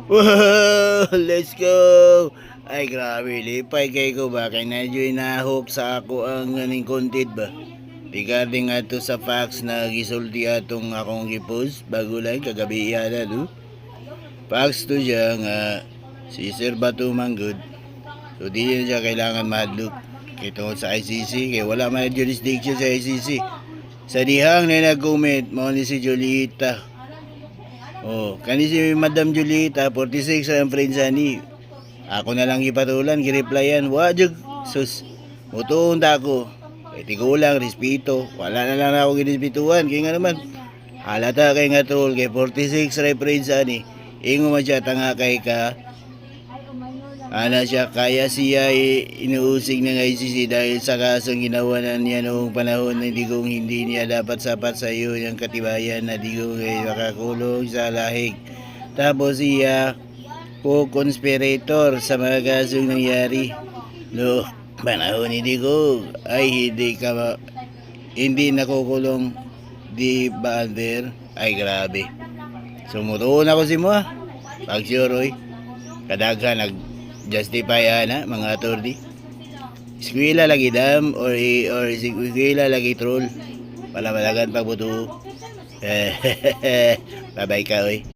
Wow, let's go! Ay, grabe, lipay kay ko ba? Kay medyo inahok sa ako ang aning content ba? Regarding ato sa facts na gisulti atong akong gipost, bago lang, kagabi na do. Facts to siya nga si Sir Bato manggod. So, di na siya kailangan mahadlok. Kay tungod sa ICC, kay wala man jurisdiction sa ICC. Sa dihang na nag-comment, mao ni si Julieta. Oh, kani si Madam Julieta, 46 ang friends ani. Ako na lang gipatulan, gireplyan. Wa jud sus. Mutuon ta ako. Kay tigulang, respeto. Wala na lang ako girespetuhan. Kaya nga naman, halata kay nga troll kay 46 ra friends ani. Ingo man siya tanga kay ka. Ana siya, kaya siya inuusig ng ICC dahil sa kasong ginawa na niya noong panahon na Digong, hindi niya dapat sapat sa iyo yung katibayan na Digong ay makakulong sa lahig. Tapos siya co-conspirator sa mga kasong nangyari. No, panahon ni Digong ay hindi nakukulong, di ba, Ander? Ay, grabe. Sumutuon ako si mo. Pag sure, oy. Kadaghan nag justify ana mga attorney. Eskwela lagi dam or eskwela lagi troll. Pala malagan pagbuto. Bye bye ka, oy.